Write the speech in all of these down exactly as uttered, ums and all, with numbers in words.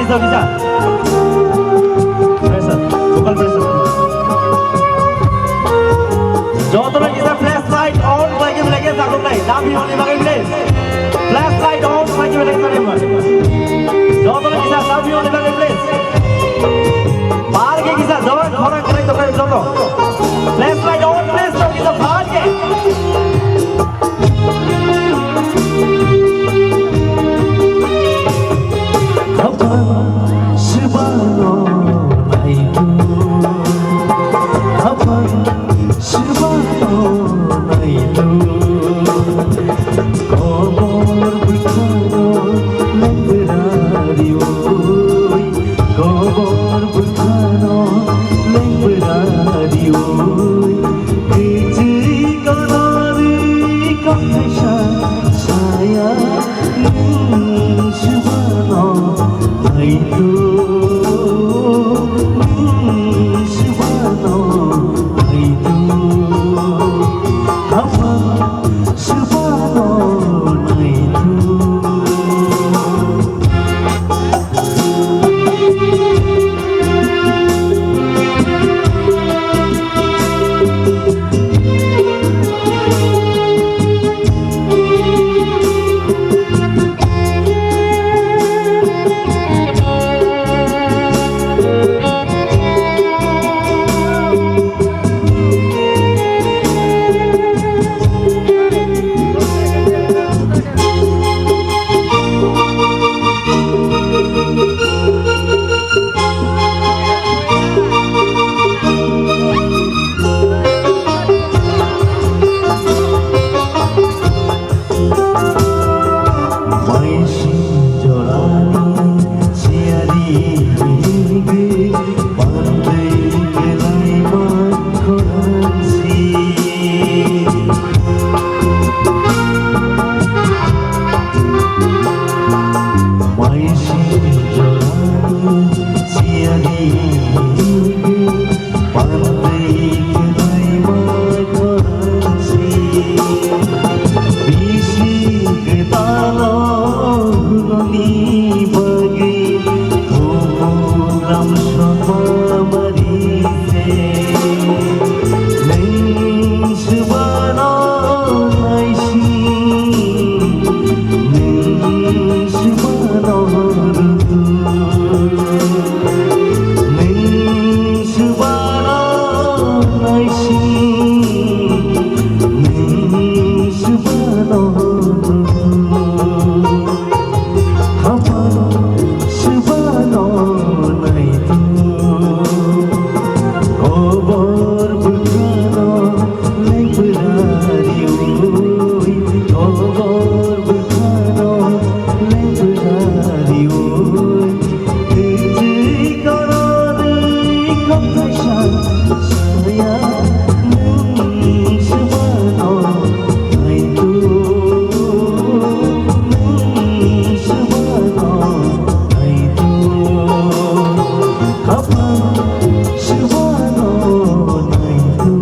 Kisa. Pressure, vocal pressure. Jotono kisa flashlight on khlaigwi belai khe sakluknai. Love you only bagwi please. Flashlight on khlaigwi belai khe sakluknai. Jotono kisa love you only bagwi please. Bar khe kisa joran khorang khlai tongkha joto. Flashlight on please, joto kisa bar khe. Khapang swbano naitu, khapang swbano naitu, kobor bwkhano lengra riwi, kobor bwkhano lengra riwi. Twi kono rwi kok thaisa saya, nwng swbano naitu, nwng swbano naitu, khapang swbano naitu. Maising jorani siyari hingwi, pandai kelaima khorang si. Maising jorani siyari hingwi, pandai kelaima khorang si. Bisi kwtalo hwnwi bagwi bukulam sokma mari se. Nwng swbano naisi, nwng swbano rutu, nwng swbano naisi, nwng swbano rutu. Khapang swbano naitu, kobor bwkhano lengra riwi, kobor bwkhano lengra riwi. Twi kono rwi kok thaisa saya, nwng swbano naitu, nwng swbano naitu, khapang swbano naitu.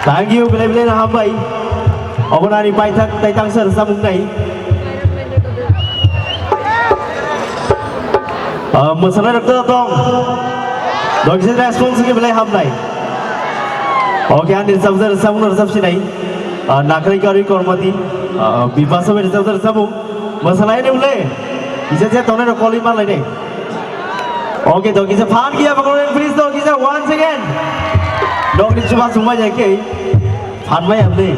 Thank you, belai belai no hambai. Obo nani paithak tai tangsa rwchapmung nai. Ah, mwsanai rok to tong. Dogisa response khe belai hamnai. Okay, ani rwchapjak rwchapmung no rwchap sinai. Ah, Nakhrai Karwi Kormati, ah, Bipasa bai rwchapjak rwchapmung. Mwsanai ni ule. Kisa je tongnai rok koli manlai nai. Okay, dogisa phan kiya bakro, please dogisa once again. Nokni chuba sumai jai khe. Phan mai hamni.